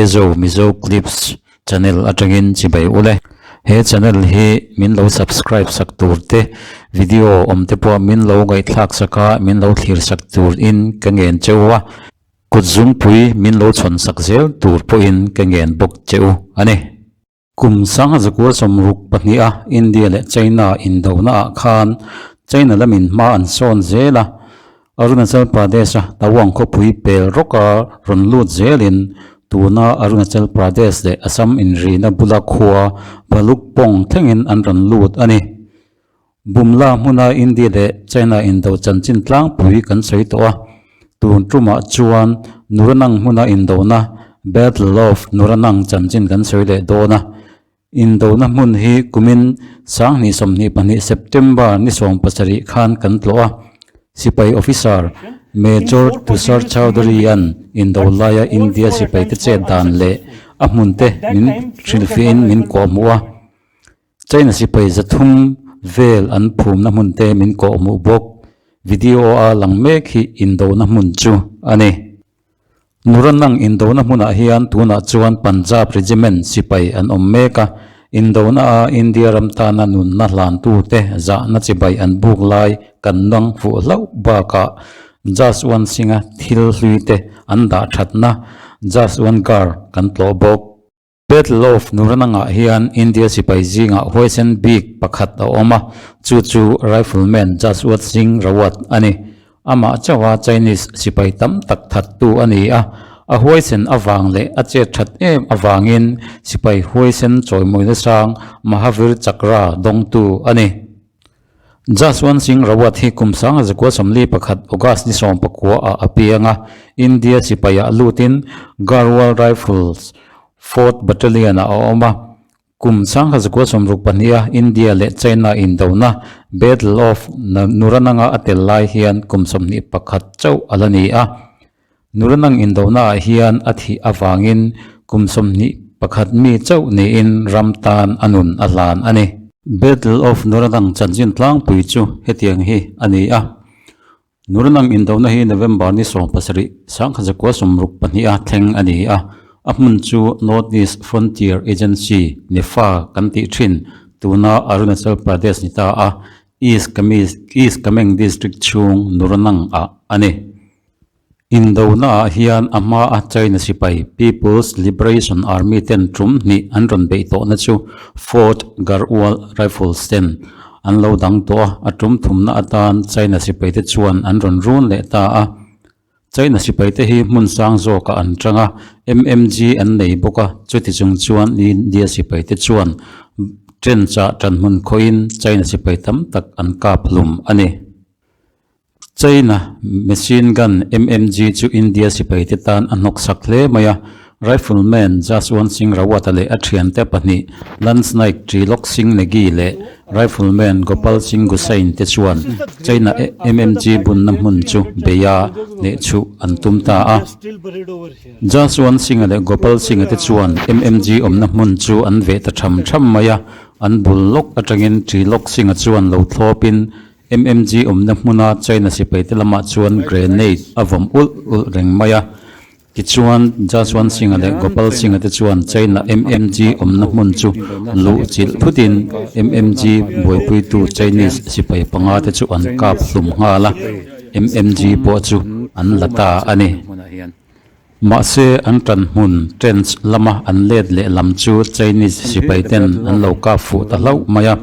Zo Mizo Clips channel atangin chibai ule. He channel hi min lo subscribe sak tur te, video awm te pawh min lo ngaihthlak sak a, min lo thlir sak tur in ka ngen cheu a, kut zungpui min lo chhawn sak zel tur pawhin ka ngen bawk cheu a ni. Kum sangha zakua 64 a India leh China indona ah khan China lamin hma an sawn zel a, Arunachal Pradesh a Tawang khawpui pel rawka rawn lut zelin tuna Arunachal Pradesh leh Assam inrina bula khua Bhalukpong thlengin an rawn lut a ni. Bumla hmuna India leh China indo chanchin tlangpui kan sawi tawh a, tun tumah chuan Nuranang hmuna indona Battle of Nuranang chanchin kan sawi leh dawn a. Indona hmun hi kumin 2022 September ni 17 khan kan tlawh a, sipai officer Major Tushar Chaudhary-a'n indo laia India sipaite chet dan leh a hmunte min hrilhfiahin min kawhhmuh a. China sipai 300 vel an phumna hmunte min kawhhmuh bawk. Video-a lang mek hi indona hmun chu a ni. Nuranang indona hmunah hian tunah chuan Punjab Regiment sipai an awm mek a, indona a India ram tana nunna hlantute zahna chibai an buk lai kan nang fuh hlauh bakah Jaswant Singh-a thil hluite an dah thatna Jaswantgarh kan tlawh bawk. Battle of Nuranang-ah hian India sipai zingah huaisen bik pakhat a awm a, chu chu Rifleman Jaswant Singh Rawat a ni. Amah chauha Chinese sipai tam tak thattu a ni a, a huaisen avang leh a chet that em avangin sipai huaisen chawimawina sang Mahavir Chakra dawngtu a ni. Jaswant Singh Rawat hi kum 1941 August ni 19 ah a piang a, India sipai ah lutin Garhwal Rifles Fourth Battalion ah a awm a. Kum 1962 a India leh China indona Battle of Nuranang-a a tel lai hian kum 21 chauh a la ni a. Nuranang indona ah hian a thih avangin kum 21 mi chauh niin ram tan a nun a hlan a ni. Battle of Nuranang chanchin tlangpui chu hetiang hi a ni a. Nuranang indona hi November ni 17, 1962 a thleng a ni a. A hmun chu North East Frontier Agency, NEFA, kan tih thin, tuna Arunachal Pradesh ni ta a, East East Kameng District chhung Nuranang ah a ni. Indona ah hian a hma a China sipai People's Liberation Army ten tum hnih an rawn beih tawhna chu Fourth Garhwal Rifles ten an lo dang tawh a, a tum thumna atan China sipai te chuan an rawn run leh ta a. China sipai te hi hmun sang zawkah an tang a, MMG an nei bawk a, chuti chung chuan India sipai te chuan trench ah tanhmun khawhin China sipai tam tak an kap hlum a ni. China machine gun MMG chu India sipaite tan a hnawksak hle mai a, Rifleman Jaswant Singh Rawat-a leh a thiante pahnih Lance Naik Trilok Singh Negi leh Rifleman Gopal Singh Gusain te chuan China MMG bunna hmun chu beia hnehchhuh an tum ta a. Jaswant Singh-a leh Gopal Singh-a te chuan MMG awmna hmun chu an veh ta tham tham mai a, an bul lawk atangin Trilok Singh-a chuan lo thlawpin MMG awmna hmuna China sipaite lamah chuan grenade a vawm ulh ulh reng mai a. Tichuan, Jaswant Singh-a leh Gopal Singh-a te chuan China MMG awmna hmun chu luh chilh thutin MMG buaipuitu Chinese sipai panga te chu an kap hlum nghal a, MMG pawh chu an la ta a ni. Mahse, an tan hmun, trench, lama an let leh lam chu Chinese sipai ten an lo kap fuh ta hlauh mai a.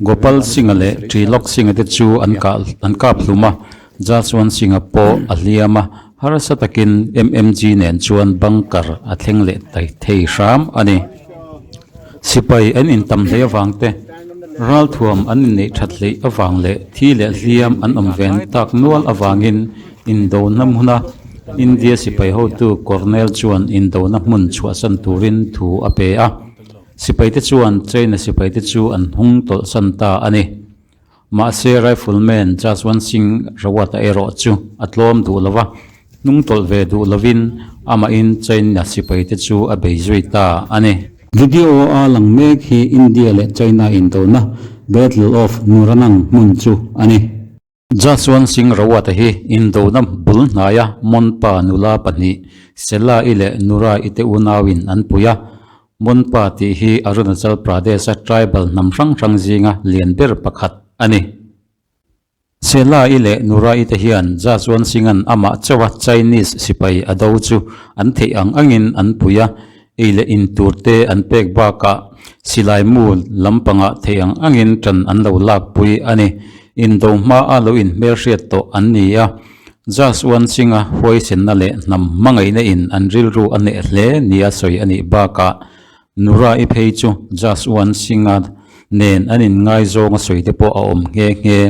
Gopal Singh-a leh Trilok Singh-a te chu an kah an kap hlum a, Jaswant Singh-a pawh a hliam a, harsa takin MMG nen chuan bunker a thleng leh ta thei hram a ni. Sipai an intam hlei avang te, ralthuam an inneih that hleih avang leh thi leh hliam an awm ven tak nual avangin Indona hmuna India sipai hotu Colonel chuan indona hmun chhuahsan turin thu a pe a. Sipaite chuan China sipaite chu an hung tawlhsan ta a ni. Mahse Rifleman Jaswant Singh Rawat-a erawh chu a tlawm duh lo va, hnung tawlh ve duh lovin amahin China sipaite chu a bei zui ta a ni. Video a lang mek hi India leh China indona Battle of Nuranang hmun chu a ni. Jaswant Singh Rawat-a hi indona bul. bul hnaia Monpa nula pahnih, Sela-i leh Nura-i te unauin an pui a. Monpa tih hi Arunachal Pradesh-a tribal hnam hrang hrang zinga lian ber pakhat a ni. Sela-i leh Nura-i te hian Jaswant Singh-a'n amah chauha Chinese sipai a do chu an theih ang angin an pui a, ei leh in tur te an pek bakah silai mu lampangah theih ang angin ṭan an lo lakpui a ni. Indo hmaa lo inhmelhriat tawh an ni a, Jaswant Singh-a huaisenna leh hnam hmangaihna in an rilru a hneh hle nia sawi a nih bakah Nura-i phei chu Jaswant Singh-a nen an inngaizawng a sawi te pawh a awm nghe nghe.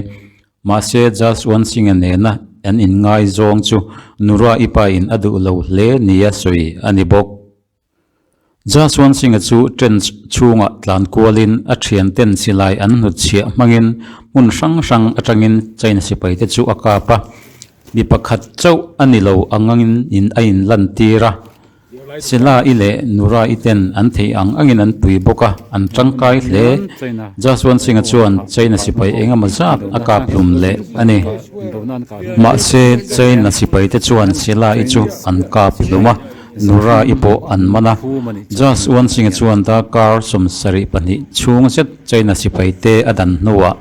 Mahse, Jaswant Singh-a nena an inngaizawng chu Nura-i pa in a duh lo hle nia sawi a ni bawk. Jaswant Singh-a chu trench chhungah tlan kualin a thianten silai an hnutchhiah hmangin hmun hrang hrang atangin China sipaite chu a kap a, mi pakhat chauh a ni lo angangin in a inlantir a. Sela-i leh Nura-i ten an theih ang angin an pui bawk a, an tangkai hle. Jaswant Singh-a chuan China sipai engemaw zat a kap hlum leh a ni. Mahse, China sipaite chuan Sela-i chu an kap hlum a, Nura-i pawh an man a. Jaswant Singh-a chuan darkar 72 chhung zet China sipaite a dan hnuah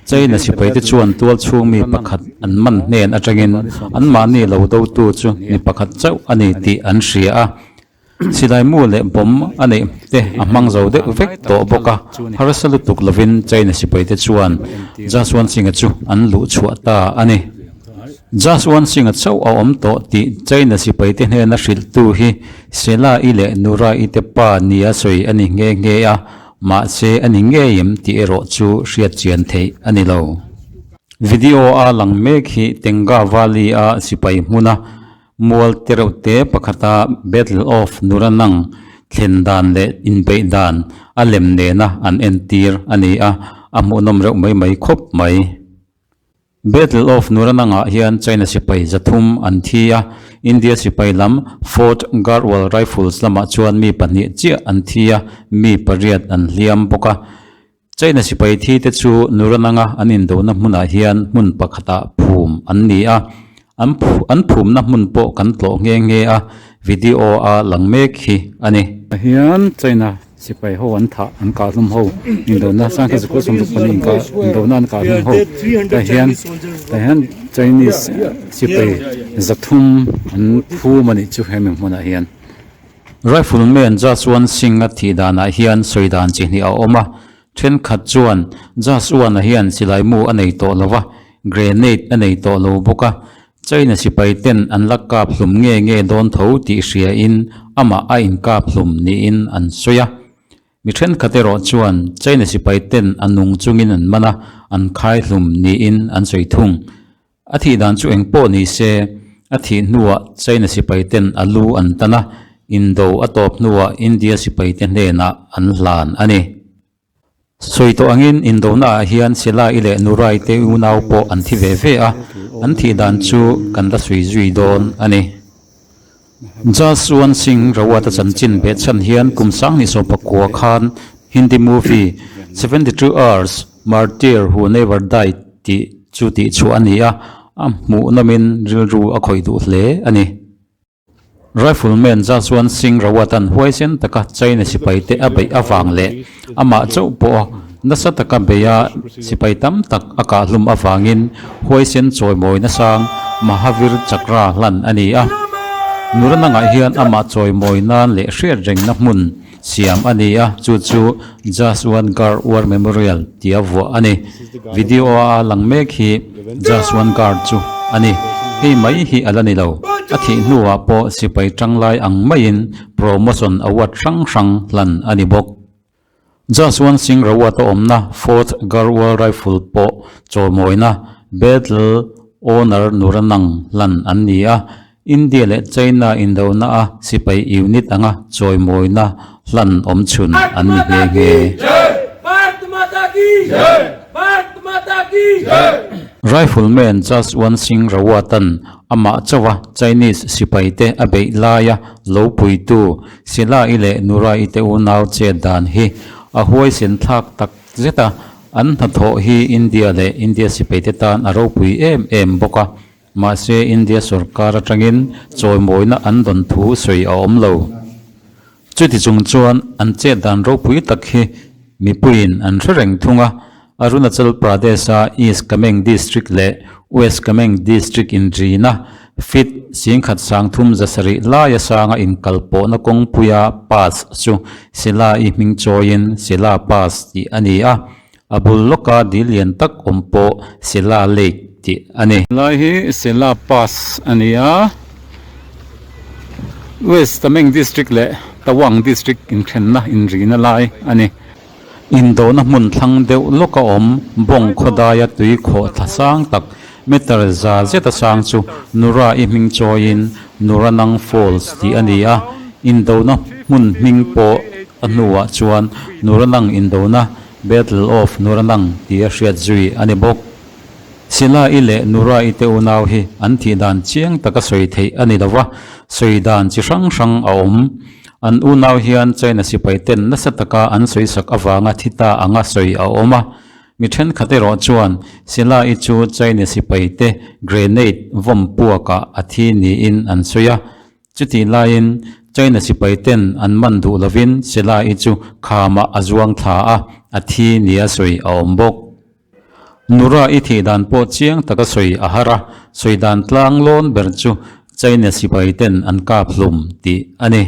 China sipaite chuan tual chhung mi pakhat an man hnen atangin anmahni lo dotu chu mi pakhat chauh a ni tih an hria a. Silai mu leh bomb a neih te a hmang zo deuh vek tawh bawk a, harsa lutuk lovin China sipaite chuan Jaswant Singh-a chu an luh chhuah ta a ni. Jaswant Singh-a chauh a awm tawh tih China sipaite hnena hrilhtu hi Sela-i leh Nura-i te pa nia sawi a ni nghe nghe a. Mahse a ni ngei em tih erawh chu hriat chian theih a ni lo. Video a lang mek hi Tenga Valley a sipai hmuna mual tereuh te pakhata Battle of Nuranang thlen dan leh inbeih dan a lem nena an entir a ni a, a hmuhnawm reuh mai mai khawp mai. Battle of Nuranang-ah hian China sipai 300 an thi a, India sipai lam Fourth Garhwal Rifles lamah chuan mi pahnih chiah an thi a, mi pariat an hliam bawk a. China sipai thi te chu Nuranang-a an indona hmunah hian hmun pakhatah phum an ni a, an an phumna hmun pawh kan tlawh nghe nghe a, video-a lang mek hi a ni. Hian China Sipai ho an thah an kah hlum ho indona sangkhat zakua 64 inkah indona an kah hlum ho tah hian tah hian Chinese sipai 300 an phum a nih chu hemi hmunah hian. Rifleman Jaswant Singh-a thih danah hian sawi dan chi hnih a awm a, thenkhat chuan Jaswant-a hian silai mu a nei tawh lo va, grenade a nei tawh lo bawk a, China sipai ten an la kap hlum nge nge dawn tho tih hria in amah a inkap hlum niin an sawi a. Mi thenkhat erawh chuan China sipai ten a nung chungin an man a, an khai hlum niin an sawi thung. A thih dan chu eng pawh ni se, a thih hnuah China sipai ten a lu an tan a, indo a tawp hnuah India sipai te hnenah an hlan a ni. Sawi tawh angin Indona ah hian Sela-i leh Nura-i te unau pawh an thi ve ve a, an thih dan chu kan la sawi zui dawn a ni. Jaswant Singh Rawat-a chanchin behchhan hian kum 2019 khan Hindi movie 72 Hours Martyr Who Never Died tih chu tihchhuah a ni a, a hmuhnawmin rilru a khawih duh hle a ni. Rifleman Jaswant Singh Rawat-a'n huaisen taka China sipaite a beih avang leh amah chauh pawh nasa taka beia sipai tam tak a kahhlum avangin huaisen chawimawi nasang Mahavir Chakra hlan a ni a. Nuranangah hian amah chawimawi nan leh hriat rengna hmun siam a ni a, chu chu Jaswant Garh War Memorial tia vuah a ni. Video-a lang mek hi Jaswant Garh chu a ni. Hei mai hi a la ni lo. A thih hnuah pawh sipai tanglai ang maiin promotion award hrang hrang hlan a ni bawk. Jaswant Singh Rawat a awmna Fourth Garhwal Rifle pawh chawimawina Battle Honour Nuranang hlan an ni a. India leh China indona a sipai unit anga chawimawina hlan awm chhun an ni nghe nghe. Rifleman Jaswant Singh Rawat-a'n amah chauha Chinese sipaite a beih laia lo puitu Sila-i leh Nura-i te unau chet dan hi a huaisen thlak tak zet a, an hnathawh hi India leh India sipaite tan a ropui em em bawk a. Mahse India sorkar atangin chawimawina an dawn thu sawi a awm lo. Chuti chung chuan an chet dan ropui tak hi mipuiin an hre reng thung a, Arunachal Pradesh-a East Kameng District leh West Kameng District inrina feet singkhat sangthum zasarih laia sanga inkalpawhna kawngpuia pass chu Sela-i hming chawiin Sela Pass tih a ni a, a bul lawka dil lian tak awm pawh Sela Lake tih a ni. Lai hi Sela Pass a ni a, West Kameng District leh Tawang District inthenna inrina lai a ni. Indawhna hmun thlang deuh lawka awm bawng khawdaia tui khawh thla sang tak meter za zeta sang chu Nura i hming chawiin Nuranang Falls tih a ni a, indona hmun hming pawh a hnuah chuan Nuranang Indona, Battle of Nuranang, tih a hriat zui a ni bawk. Sila i leh Nura i te unau hi an thih dan chiang taka sawi theih a ni lo va, sawi dan chi hrang hrang a awm. An unau hian China sipai ten nasa taka an sawi sak avanga thi ta anga sawi a awm a. Mi thenkhat erawh chuan Sila i chu China sipai te grenade vawm puakah a thi niin an sawi a. Chutih laiin China sipai ten an man duh lovin Sila i chu khamah a zuang thla a, a thi nia sawi a awm bawk. Nura i thih dan pawh chiang taka sawi a har a, sawi dan tlang lawn ber chu China sipai ten an kap hlum tih a ni.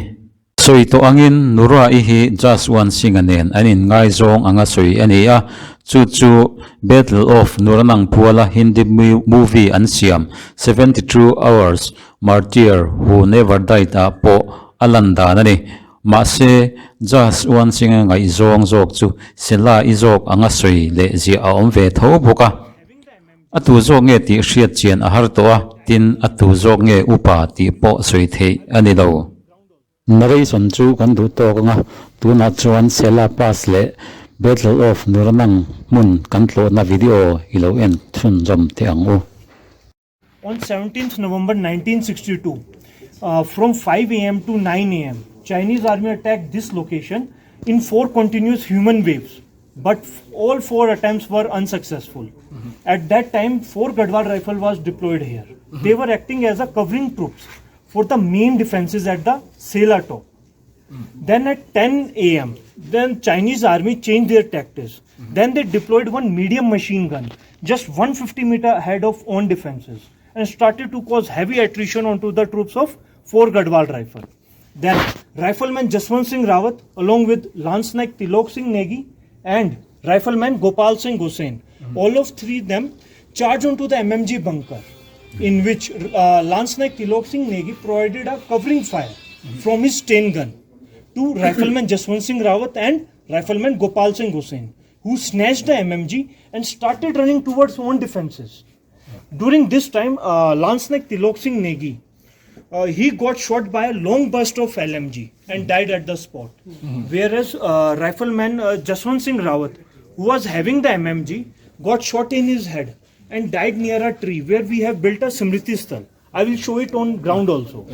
Sawi tawh angin Nura i hi Jaswant Singh-a nen an inngaizawng anga sawi a ni a, chu chu Battle of Nuranang puala Hindi movie an siam 72 Hours Martyr Who Never Died ah pawh a lan dan a ni. Mahse, Jas Uansing-a ngaihzawng zawk chu Sela i zawk anga sawi leh ziah a awm ve tho bawk a. A tu zawk nge tih hriat chian a har tawh a, tin a tu zawk nge upa tih pawh sawi theih a ni lo. Narration chu kan duh tawk anga, tunah chuan Sela Pass leh Battle of Nuranang hmun kan tlawhna video i lo en chhunzawm teh ang u. On 17th November 1962, uh, from 5 a.m. to 9 a.m., Chinese army attacked this location in four continuous human waves. But all four attempts were unsuccessful. Mm-hmm. At that time, four Gadwal rifle was deployed here. Mm-hmm. They were acting as a covering troops for the main defenses at the Sela top. Then at 10 a.m., then Chinese army changed their tactics. Mm-hmm. Then they deployed one medium machine gun just 150 meter ahead of own defenses and started to cause heavy attrition onto the troops of 4 Gadwal rifle. Then rifleman Jaswant Singh Rawat along with Lance Naik Tilok Singh Negi and rifleman Gopal Singh Hussain, mm-hmm. all of three them charged onto the MMG bunker in which Lance Naik Tilok Singh Negi provided a covering fire mm-hmm. from his Sten gun to rifleman Jaswant Singh Rawat and rifleman Gopal Singh Hussain, who snatched the MMG and started running towards own defenses. During this time, Lance Naik Tilok Singh Negi, he got shot by a long burst of LMG and died at the spot. Mm-hmm. Whereas rifleman Jaswant Singh Rawat, who was having the MMG, got shot in his head and died near a tree where we have built a Smriti Sthal. I will show it on ground also.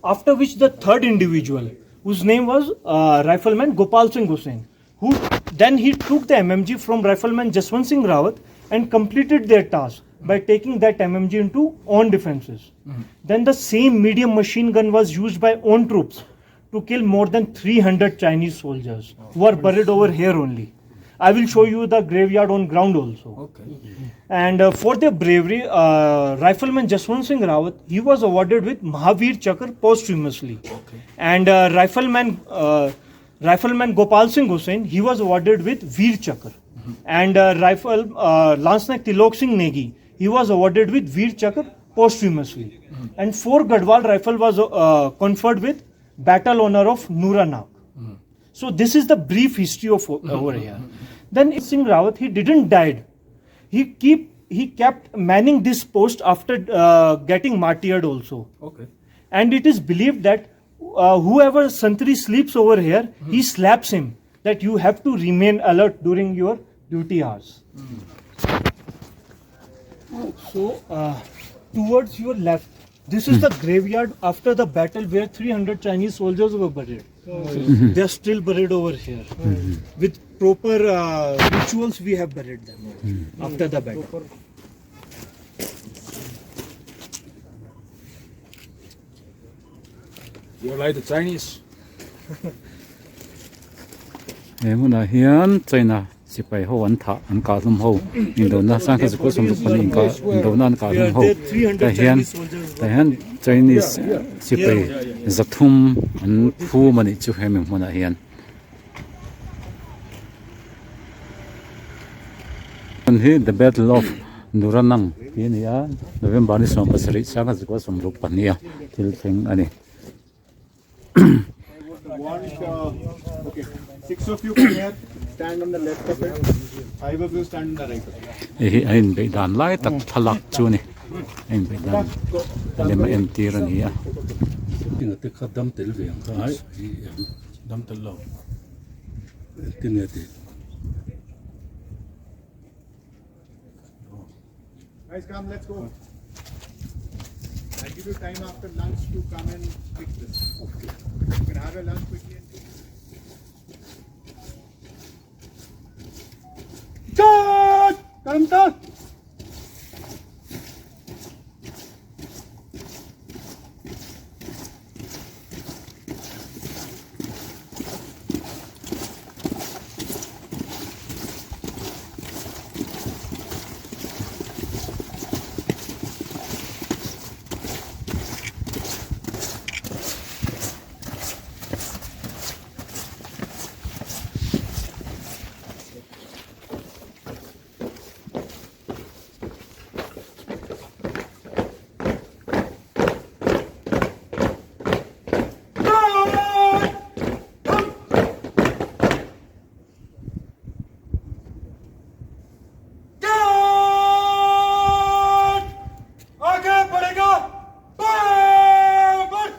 After which the third individual, whose name was Rifleman Gopal Singh Hussain, who then he took the MMG from Rifleman Jaswant Singh Rawat and completed their task by taking that MMG into own defenses. Mm-hmm. Then the same medium machine gun was used by own troops to kill more than 300 Chinese soldiers who are buried over here only. I will show you the graveyard on ground also. Okay. And for their bravery, Rifleman Jaswant Singh Rawat, he was awarded with Mahavir Chakra posthumously. Okay. And Rifleman Gopal Singh Hussain, he was awarded with Veer Chakra. Mm-hmm. And Lance Naik Tilok Singh Negi, he was awarded with Veer Chakra posthumously. Mm-hmm. And four Gadwal rifle was conferred with Battle Honor of Nuranak. Mm-hmm. So this is the brief history of over here. Then Singh Rawat, he didn't died. He kept manning this post after getting martyred also. Okay. And it is believed that whoever santri sleeps over here, mm-hmm. he slaps him that you have to remain alert during your duty hours. Mm. So towards your left, this is the graveyard after the battle where 300 Chinese soldiers were buried. Mm-hmm. They are still buried over here. Mm-hmm. With proper rituals, we have buried them mm-hmm. after the battle. You like the Chinese? He hmunah hian China sipai ho an thah an kah hlum ho indona sangkhat zakua sawmruk pahnih inkah indona an kah hlum ho tah hian tah hian Chinese sipai zathum an phum a nih chu hemi hmunah hian. Hmun hi the battle of Nuranang tih a ni a November ni 17 sangkhat zakua sawmruk pahnih a thil thleng a ni. Hei hi a inbeih dan lai tak thlalak chu a ni a inbeih dan lem a entir a ni a. Guys, come, let's go. I'll give you time after lunch to come and fix this. Okay. You can have your lunch quickly and Charge! Karamta! आगे बढ़ेगा बढ़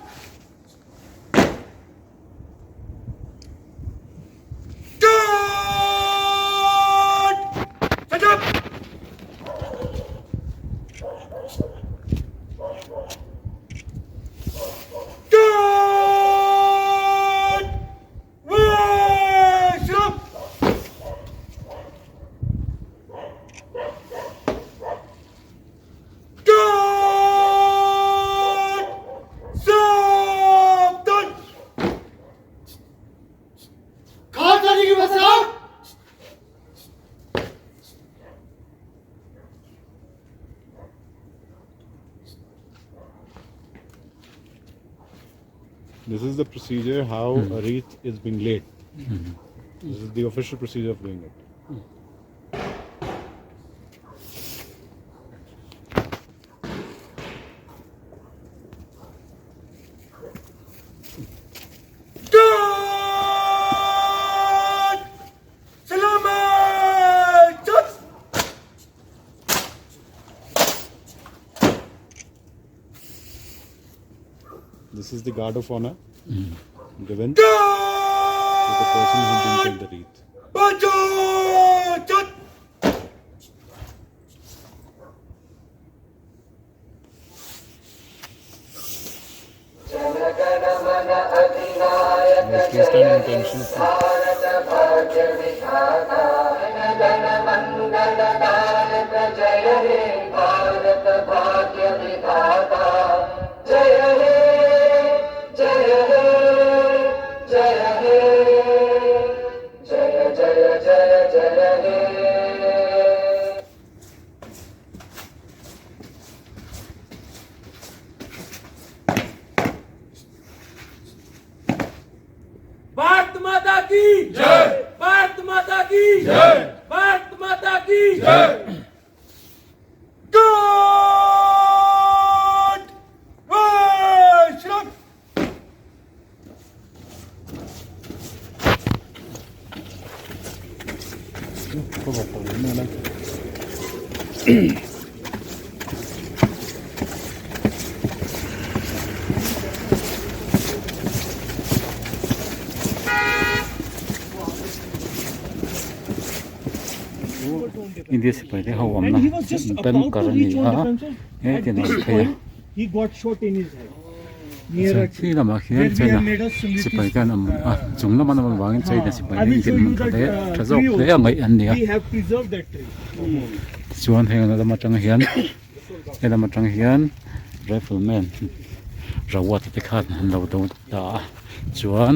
This is the procedure how a wreath is being laid. This is the official procedure of doing it. This is the guard of honor given to the person who didn't take the wreath. Yes, please stand in attention. Bharat माता की जय भारत माता की जय भारत माता की जय Guard! Vaishnav! India sipai te ho And awmna he was just tan about kar to a ni reach on a defenses. he At tin this an phei a point, he got shot in his head. Near chuan a khi lamah where khian we China have made a Smriti sipai te an awm a chung lama an awm avangin China sipai I te will in show tin you hmun tha that hle tha zawk tree hle a also. ngaih an ni a We have preserved that tree. tichuan heng lam atang hian he lam atang hian rifle man. Rawat te khan an lo do ta a chuan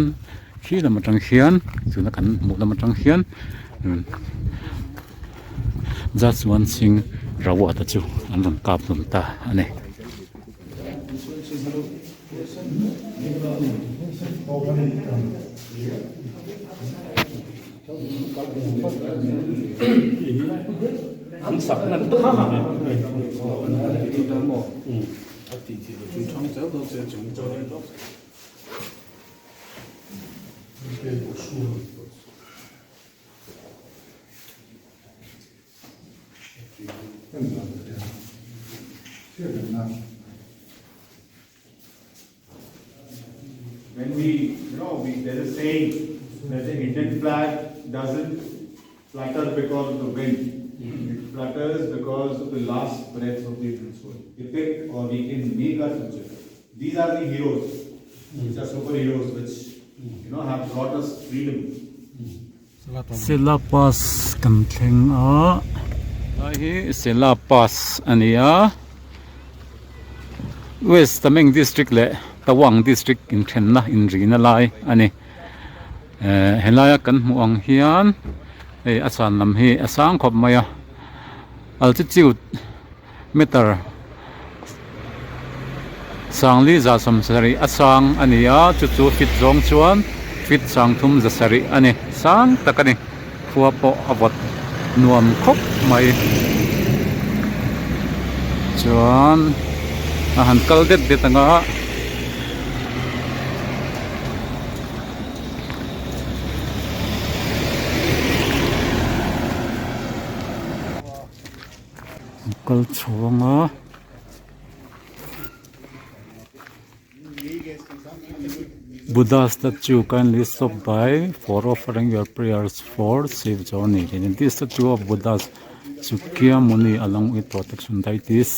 khi lam atang hian tuna kan hmuh lam atang hian Jaswant Singh Rawat a chu an rawn kap hlum ta a ni. When we, you know, we, there's a saying that the Indian flag doesn't flutter because of the wind. It flutters because of the last breath of the Indian soul. Depict or we can make our future. These are the heroes, these are superheroes which, you know, have brought us freedom. Sela Pass kan thleng a, helai hi Sela Pass a ni a, West Kameng District leh Tawang District inthenna inrina lai a ni. Eh helaia kan hmuh ang hian hei a chhan lam hi a sang khawp mai a, altitude meter sangli za sawmsarih a sang a ni a chu chu feet zawng chuan feet sang thum za sarih a ni sang tak a ni khua pawh a vawt nuam khawp mai chuan a han kal det det ang a. Kal chho anga Buddha statue kindly stop by for offering your prayers for safe journey tiin this statue of Buddha Shakyamuni along with protection deities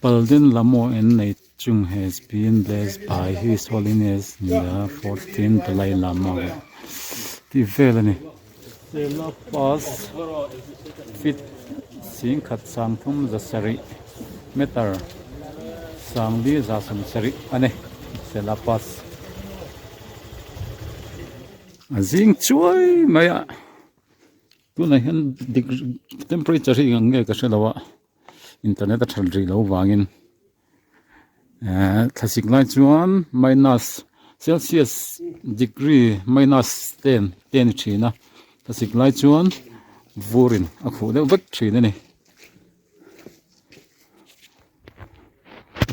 Palden Lhamo and Nechung has been blessed by His Holiness the 14th Dalai Lama tih vel a ni. Sela pass feet singkhat sangthum za sarih meter sangli za sawm sarih a ni Sela pass a zing chuai mai a tunah hian degree temperature hi eng ang nge ka hre lo a internet a that rih loh vangin. Eh thlasik lai chuan minus celsius degree minus ten te a ni thin a thlasik lai chuan vurin a khuh deuh vek thin a ni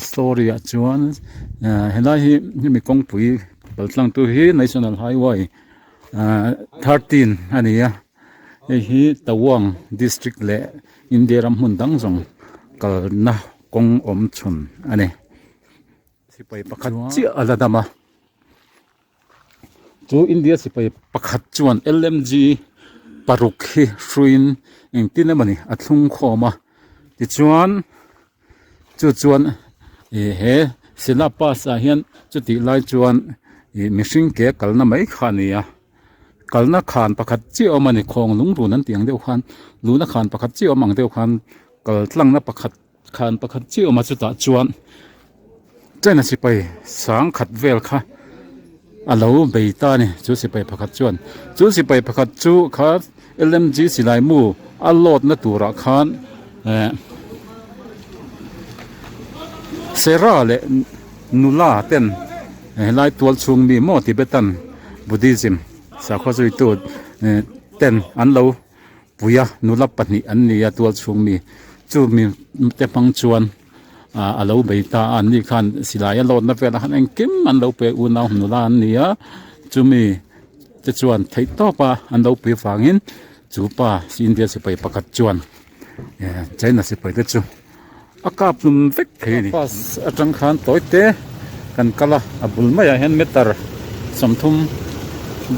story ah chuan eh helai hi hemi kawngpui kal tlang tu hi national highway ah 13 a ni a hei hi Tawang district leh India ram hmun dang zawng kalna. Kawng awm chhun a ni. Sipai pakhat chiah a la dam a. Chu India sipai pakhat chuan LMG paruk hi hruiin engtin emawni a thlung khawm a. Tichuan chu chuan ih he Sela pass ah hian chutih lai chuan ih mihring ke kalna mai kha a ni a. Kalna khan pakhat chiah awm a ni khawng lungrun an tih ang deuh khan luna khan pakhat chiah awm ang deuh khan kal tlangna pakhat khan pakhat chiah awm a chutah chuan China sipai sang khat vel kha a lo bei ta a ni chu sipai pakhat chuan chu sipai pakhat chu kha L_M_G silai mu a load na turah khan eh Sera leh nula ten Helai tual chhung mi maw Tibetan Buddhism sakhaw zuitu ten an lo pui a, nula pahnih an ni a tual chhung mi chu mi te hmang chuan a lo bei ta a, an ni khan silai a lawtna velah khan engkim an lo pe unau nula an ni a, chumi te chuan theih tawp a an lo pui vangin chu pa India sipai pakhat chuan China sipai te chu. A kap hlum vek thei a ni. Bus atang khan tawi te kan kal a, a bul maiah hian meter 30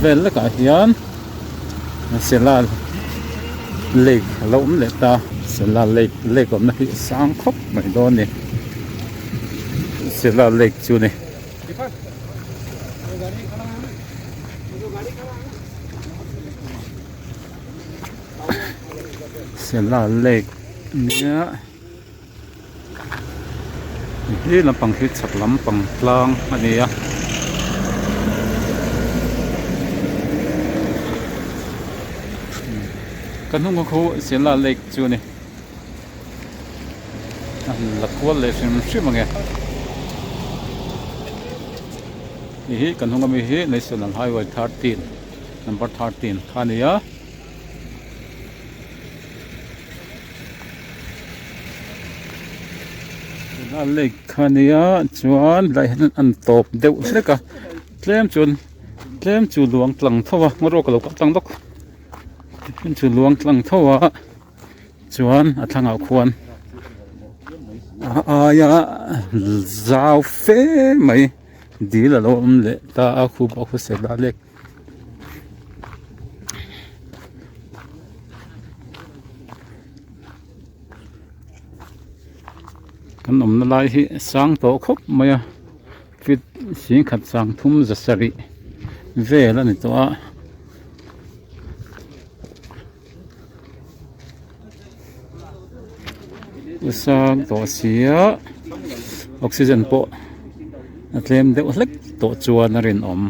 vel lekah hian Sela lake a lo awm leh ta. Sela lake lake awmna hi a sang khawp mai dawn a ni. Sela lake chu a ni. Sela lake nia. He lampang hi chhak lampang tlang a ni a. Ka hnung a khu Sela lake chu a ni. A han la kual leh hrim hrim ang e. Hei hi kan hnung ami hi National Highway 13 number 13 kha a ni a. A lake kha a nia chuan helai hian an tawp deuh hlek a tlem chuan tlem chu luang tlang tho a ngaw rawk a lo kal tlang bawk tlem chu luang tlang tho a chuan a thlangah khuan a aia zau fe mai dil a lo awm leh ta a khu pawh khu sela lake. Kan awmna lai hi sang tawh khawp mai a feet singkhat sang thum za sarih vel a ni tawh a. Sang tawh sia oxygen pawh a tlem deuh hlek tawh chuan a rinawm.